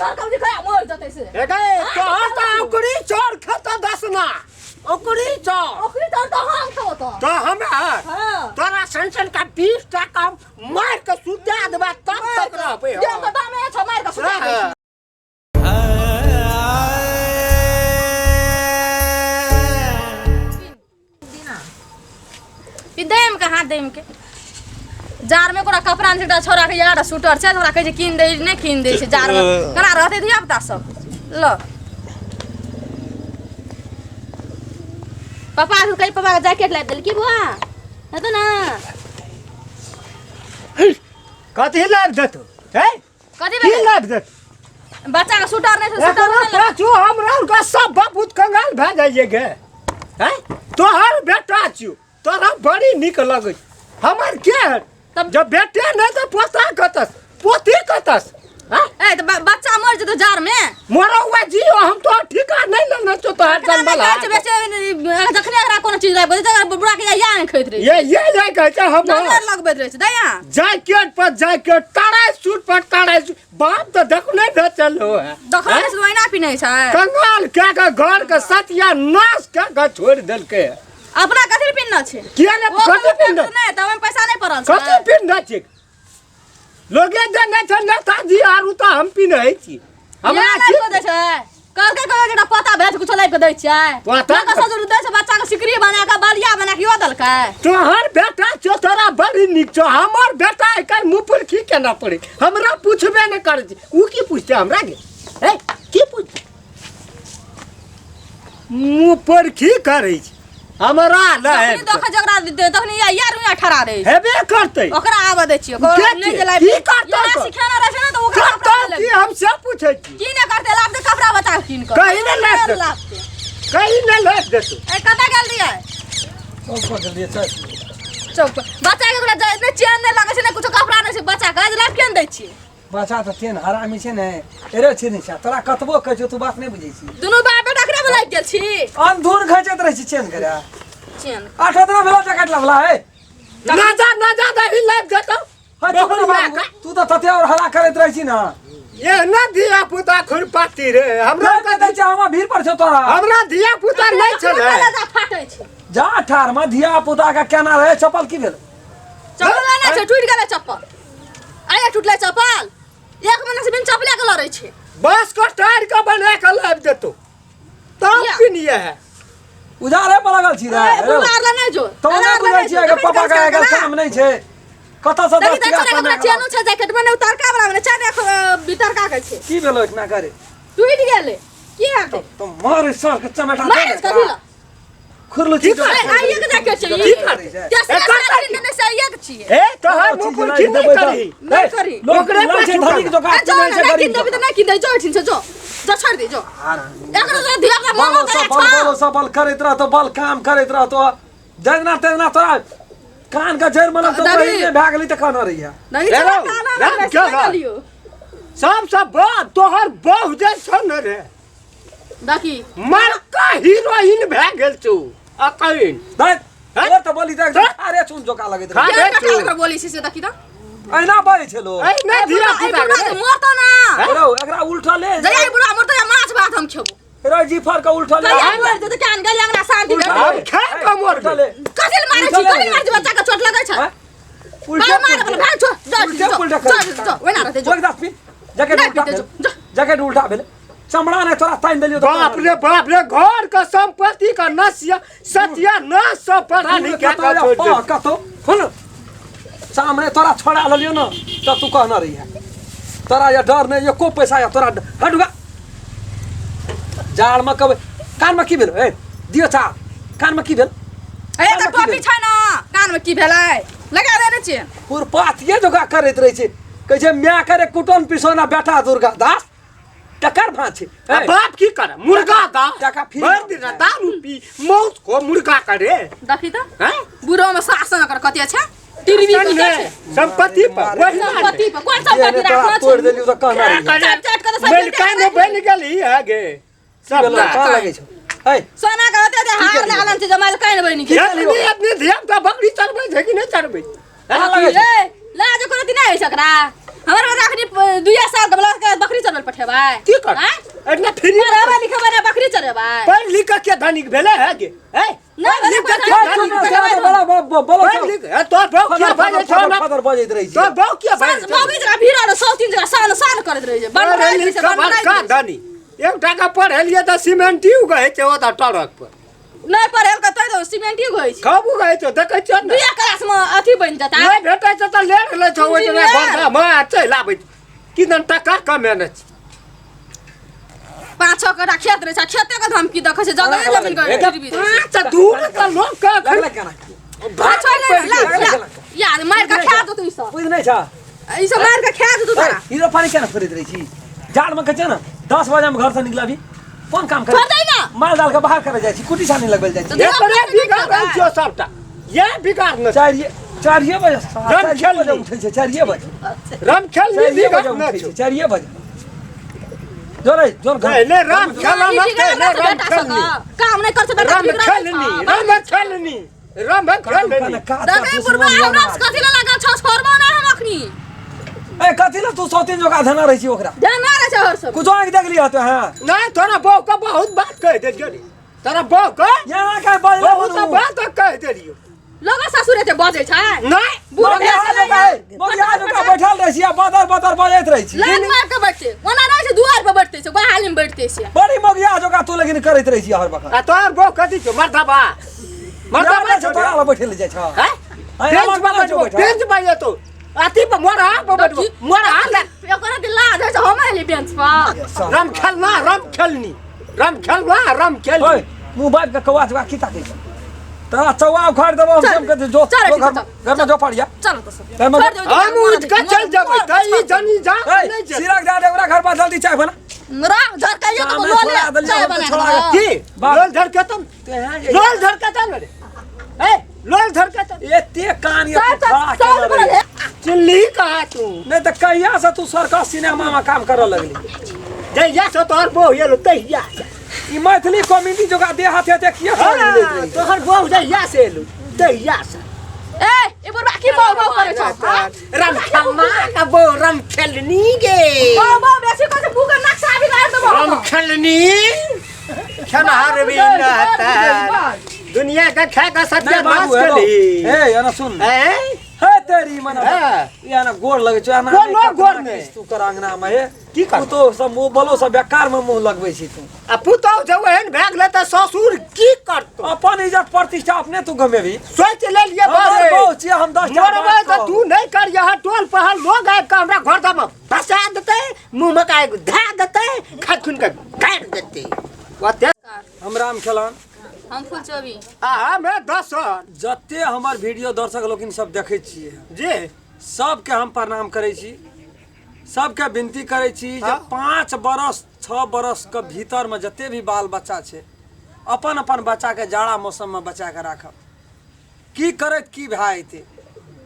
चोर कबजी खा मर जतै से। हे गे, तोहर तऽ ओकरी चोर खेतौ दसना ओकरी चोर। ओकरी चोर तऽ हम खेबो तऽ। तो हमरा हाँ। तोरा सन सन का 20 टाका मार के सुता देबा तब तक रहबे जे हम दामे छ मार के सुता दे। दैम के हाथ दैम के जार में कोरा कपड़ा नहीं छै छोरा के यार स्वेटर छै ओकरा कहै छै कीन दे, नहि कीन दै छै। जार में केना रहतै धिया पुता सब? ल पापा के कही, पापा के जैकेट लाबि देलकी बुआ हेतौ ने? कथी लाबि देतौ है? कथी की भेलै? लाबि देतौ? बच्चा के स्वेटर नहि छै, स्वेटर एकरा नहि लेबै। पाछू हमरा उनका सब बहुत कंगाल भए जाइए गे। हैं, तोहर बेटा छियौ, तोरा बड़ी नीक लगै छै। हमर के है? तब- जब बेटे नहि तऽ पोता कतस, पोती कतस? हैं? ए तऽ बच्चा मर जेतौ जार में। मरौआ जियो, हम तो ठिका नहीं लेने छौ तोहर एकरा नहि जन्मला। कहै छै बेचे, जखने एकरा कोनो चीज लाबि कऽ दै छै, बुढ़ा के या नहि खाइत रहै छै। ये कहै छै हम नजर लगबैत रहै छै दया। जैकेट पर जैकेट, तराई सूट पर तराई सूट, बाप तऽ देखने भेटल हो है। देखने से ओहिना पिन्है छै। कंगाल कए के घर के सतिया नाश कए के छोड़ि देलकै। अपना कथी लए पिन्हने छै? किया ने ओ कथी कोनो पिन्हने? नहि तऽ ओहिमे पैसा नहि पड़ल छै। कथी पिन्हने छै? लोगे देने छै नेताजी आर, उ तऽ हम पिन्है छी। हमरा हमरा की लाइफ के दै छै? कहलकै कहलकै एकटा पोता भेज कुछो लाइफ के दै छियै। पोता? लोक ससुर दै छै बच्चा के सिकरी बना के, बलिया बना के यो देलकै। तोहर बेटा छौ, तोरा बड़ी नीक छौ। हमर बेटा एकर मुँह पर की केना पड़े, हमरा पूछबे नहि करै छै। उ की पूछतै हमरा गे? हे, की पूछतै? मुँह पर की करै छै हमरा? तखनी लए देखै जकरा दे तखनी या यार रुइया ठड़ा रहै छै। हेबे करतै। ओकरा आबऽ दै छियै ओकरा के नहि छै? जे लाइफ की करतै एना ओकर? सिखेने रहै छै ने तऽ ओकरा करतौ कपड़ा की, हम से पूछै छी। की नहि करतै? लाबतै कपड़ा बच्चा के कीन कऽ। कहीं नहि लाबि देतै। लाबतै। कहीं नहि लाबि देतौ। ए कतऽ गेल रहियै? चौक पर गेलियै चल। चौक पर बच्चा के ओकरा नहि चैन नहि लगै छै, नहि कुछो कपड़ा नहि छै बच्चा के, लाइफ केना दै छियै? बच्चा तऽ तेहन हरामी छै ने, एरे छै ने छै। तोरा कतबो कहै छियौ तू बात नहि बुझै छी। दुनू बाप बेटा एकरे में लागि गेल छी। अंधूर घचैत रहै छी चेन करे। चेन। आठ दिना भेला जैकेट लबला है। ना जा, ना जा, दही लाबि देतौ। है चुप ना बाबू, तू तऽ तते और हल्ला करैत रहै छी ना। ये ना धिया पुता खुरपाती रे हमरा। नहि कहै छै हमरा भीड़ पर छौ तोरा। हमरा धिया पुता नहि छलै। कलेजा फाटै छै। जा ठार में धिया पुता के केना रहे चप्पल की भेल? चप्पल नहि छै, टूटि गेलै चप्पल। आया टूटलै चप्पल, एक महीना से बिन चप्पले के लड़ै छै। बस को टायर के बना के लाबि देतौ तब या। पिनिए है। उजारे पर लगल छी रे। ए, बुढ़वा आर लए नहि जो। तो नहि आर लए बुझै छियै जो। कि पापा के आइ काम नहि छै, कतऽ से देखी 10 तऽ टाका छोरा के कमा ओकरा के चेनो छै जैकेट में, नहि उतरका वाला में, नहि चाहे बितरका के छै। की भेलो इतना करे? टूटि गेलै की हेतै? तो मार सर के चमेटा दे मार ने कथी लए? खुरलू की चीज करतै? ए, आइए के जैकेट छै ई। की करतै? तेसरा एकर साल की? किनने से आइए के छियै। ए तोहर मुँह पर की नहि करही? नहि करी। ओकरे लोग छै पाछू धनिक कर। जोका ए, जो नहि ने छै नहि गरीब किन देबी तऽ जोका। नहि किन दे, जो एठिन से जो जो, छोड़ि दे जो। एकरो जो धिया पुता बल मोमो करे सबल छौ। बल सबल करैत रहतो, बल काम करैत रहतो, जजना तेजना तोरा कान के जड़ मनक तो दादी। पहिने भए गेली तऽ कहने रहिया। नहीं ए चला रौ, काला राम रंग क्या से रहा? लियो। सब सब बात तोहर बहु जे छौ ने रे। देखी। मरका हीरोइन भए गेल छौ अकैन। दाइ हैं? तोर तऽ बोली तऽ एकदम हैं? खारे चून जोका लगैत खा- रहै। अरे केहन तू। कटाल के बोली छै से देखी तऽ। अहिना बजै छै लोग। ऐ नहि धिया ए, पुता बुढ़ा रे। के मरतो ना। हैं? रौ एकरा उल्टा ले। जहिया ई बुढ़ा मरतो या माछ भात हम खेबो। रौ जीफर के उल्टा ले। कहिया मर जेतै केहन गेल अंगना शांति उल्टा भेटतै। हम खा कऽ मरबै। उल्टा ले। कथी लए मारै छी? उल्टा ले। कथी लए मारै छी? बच्चा के चोट लगै छै। हैं? उल्टा मार मार पुल्टा। भाग छो जा उल्टा जो पुल्टा जो करै। जो ओना रहतै जो। ओहि दस पी जैकेट नहि उल्टा पीते भेल। जो जो। जैकेट उल्टा भेल, चमड़ा ने तोरा तानि देलियौ तऽ बाप रे बाप रे, घर के संपत्ति के नसिया सतिया नाश सब पढ़ा नहीं के कतौ छोड़ पा दे। कतौ हुन सामने तोरा छोड़ा लेलियौ न तऽ तू कहने रही है तोरा या डर नहीं एको पैसा या तोरा हटुगा जाड़ में कब कान में की भेल? ए दियो चार कान में की भेल? ए कानमे तऽ की टोपी भेल? छै न कान में की भेलै लगा देने छियै। खुरपातिये जोका करैत रहै छै, कहै छै माय करे कुटन पिसौना बेटा दुर्गा दास टकर भाँ छै। आ बाप की करे? मुर्गा दा टका फिर भर दिन दारू पी मौत को मुर्गा करे। देखी तऽ हैं? बुढ़ो में शासन ओकर कते छै, टीवी सन कते ने, छै संपत्ति पर वही ना संपत्ति पर कोन जे संपत्ति ने तोरा राखल तोड़ि छै? देलियौ तऽ कहना रही। चाट चाट के तऽ सब मेलका ने बनि गेली है गे की भेलौ? सब कहाँ लगै छौ? ए सोना के होते जे हार लागल छै जमाल काइन बनि गेल। आदमी आदमी धिया पुता बकरी चरबै छै कि नहि चरबै? कहाँ लगै छौ? ए लाज ओकरो दिन नहि होइ छै ओकरा। हमर बेटा अखनी दुइया साल के बला बकरी चरबै लए पठेबै? की कर आँय? एतना फ्री पढ़ेबै लिखेबै ने बकरी चरेबै? पढ़ लिख के के धनिक भेलै है के है? नहि पढ़ लिख के के भेलै, धनिक पढ़ भेलै? बड़ा बड़ा पढ़ लिख ए, तोर बाप के भए छौ ना? फदर बजैत रहै छी। तोर बाप के भए साँझ मौगी जकाँ भीड़ आर सौ तीन जकाँ सान सान करैत रहै छै, बन पढ़ रहै लिख छै, के बन बड़का रहै छै। धनी एक टाका पढ़ेलियै तऽ सीमेंटी उगै छै ओतऽ टरक पर। नहि पढ़ेल के तै तऽ सीमेंटी होइ छै। कब उगै छै देखै छियै ने? दुइया क्लास मे अथी बनि जेता। नहि भेटै छै तऽ ले लै छौ ओहि इंजीनियर। घर मे चलि आबै छै। किदन टका कमेने छै। 5-6 कट्ठा खेत रहै छै, आ खेते के धमकी देखै छै, जगह जमीन के गिरवी दै छै। पाँच दूर तऽ लोक के एखन लगले केना पाँच छह नहि, ला, ला, यार मारि के खा देतौ ई सब। बुझ नहि छ? ई सब मारि के खा देतौ तोरा। हीरो पानी केना फोड़ैत रहै छी जाड़ में? कहै छै ने 10 बजे हम घर से निकलबी, कोन काम छोड़ करे? दे ना। माल जाल के बाहर करे जाइ छी, कुटी छानी लगबे जाइ छी। तऽ एकरे बिगाड़ रहल छियौ सबटा, ये बिगाड़ ने चारिये बजे रन 4 खेल बजे ली। उठै छै, 4 बजे राम खेल 4 बिगाड़ बजे ने उठै छौ। छै, 4 बजे। जोरे जोर घर ले राम खेल ई न बिगाड़ ले ना राम बेटा खेलनी। सबके। काम नहि कर छै बेटा, राम बिगड़ल खेलनी छै। राम खेलनी राम खेलनी। देखै बुढ़बा हमरा से कथी लए लागल छौ? छोड़बो ना हम अखनी। ए, कथी ला तू सौतीन जोका धना रहै छी ओकरा? ध्यान ना रहै छै हर सब। कुछो आँखि देख लिया तो? हाँ नहीं, तोरा बहू के बहुत बात कह देलियो रे, तोरा बहू के यहाँ का बजले बहुत बात कह देलियो। लोग ससुर एते बजै छै? नहीं। बूढ़ भेल छलै। मोगिया जोका बैठल रहै छी आ बदर बदर बजैत रहै छी। लात मार के बैठते ओना रहै छै, दुआर पर बैठते छै, गोहाली में बैठते छै। बड़ी मोगिया जोका तू लेकिन करैत रहै छी हर वक्त। आ तोहर बहू कथी छौ? मर्दबा मर्दबा यहाँ छौ तोरा लग बैठे ले जाइ छ? हैं? हैं, बेंच अलग पर अलग छौ बैठबो बैठल। बेंच पर जेतो अथी पर मोरा पर बैठबो मोरा ले। ओकरा के लाज होइ छै, हम एली बेंच पर। राम खेलना राम खेलनी राम खेलना राम ओए खेलनी। मुँह बाबि के कौआ जोका की ताकै छ? तोरा चौआ उखाड़ देबो हम। चल, सब के जो चल, जो घर चल, घर में जो पड़िया चलो तो सब घर में छोड़ दो। हम उठ के चल जेबै तऽ ई जनी जा ए नहीं जेतै। सिरक जा दे ओकरा घर पर, जल्दी चाय बना। रा झरकाइयो तो सामने लो छोड़ा ले देलियै, चाय हम तऽ बना छोड़ा के। की बाप। लोल धर के तुम लोल धर के चल रे, ए लोल धर के चल। एते कान ये चल, तू खड़ा चल, केने चल, रही। चिल्ली कहा तू? नहीं तऽ कहिया से तू सर्कस सिनेमा में काम करऽ लगली? जहिया से तोहर बहू एलो तहिया से। ई मैथिली कॉमेडी जोका देह हाथ एते किया हाँ, चलि मिलैत रही? तोहर बहू जहिया से एलो तहिया से। ए ई बुढ़बा की बौ बौ करै छौ? हाँ? राम खेलना का बहू राम खेलनी गे। बौ बौ बेसी करै छै, मुँह के नक्शा बिगाड़ देबो राम हम। खेलनी खेनहार भी न दुनिया का खा का नहीं सत्यानाश बाबू कर हेलो ली। ए एना सुन। ए हे तेरी मना हाँ। या ना गोर लगे छौ एना कोनो नहि कतना गोर नहि। किछ तू कर अंगना में हे की कर? पुतोह सब मुँह बलो सब बेकार में मुँह लगबै छी तू। आ पुतहु जब एहन भए गेलै तऽ ससुर की करतौ? अपन इज्जत प्रतिष्ठा अपने तू गमेबी। सोचि लेलियै हमर बारे। बहू छियै, हम 10 टा मरबै बात तऽ कहब। तू नहि करियह, टोल पहल लोग आबि कऽ हमरा घर दमे बसा देतै, मुँहमे का एगो धए देतै, खाद खुनि कऽ गाड़ि देतै ओते। हम राम खेलन। हम फुल चोबी। आ हमे 10। जते हमर वीडियो दर्शक लोकनि सब देखै छियै जी सबके हम प्रणाम करै छी, सबके विनती करै छी जे हाँ। 5 बरस 6 बरस के भीतर में जते भी बाल बच्चा छै अपन अपन बच्चा के जाड़ा मौसम में बचा के राखब। की करैत की भए जेतै?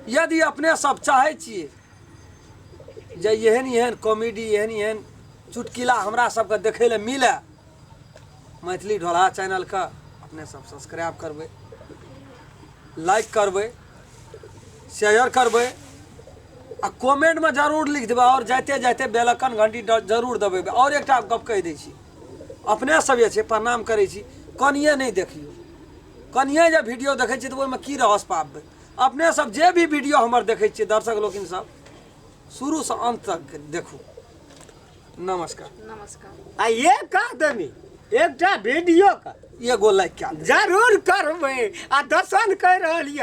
यदि अपने सब चाहै छियै जे एहन एहन कॉमेडी एहन एहन चुटकिला हमरा सबके देखै लए मिले, मैथिली ढोलहा चैनलके अपने सब सब्सक्राइब करबै, लाइक करबै, शेयर करबै आ कमेंटमे जरूर लिख देबै और जाइते जाइते बेल आइकन घंटी जरूर दबेबै। और एकटा गप कहि दै छी, अपने सब जे छै प्रणाम करै छी, कनिए नहि देखियौ, कनिए जे वीडियो देखै छियै तऽ ओहिमे की रहस्य पाबबै? अपने सब जे भी वीडियो हमर देखै छियै दर्शक लोकनि सब शुरूसँ अन्त तक देखू। नमस्कार। नमस्कार। आ एक आदमी एकटा वीडियो के एगो लाइक कए देबै। जरूर करबै आ दर्शन करि रहल यऽ।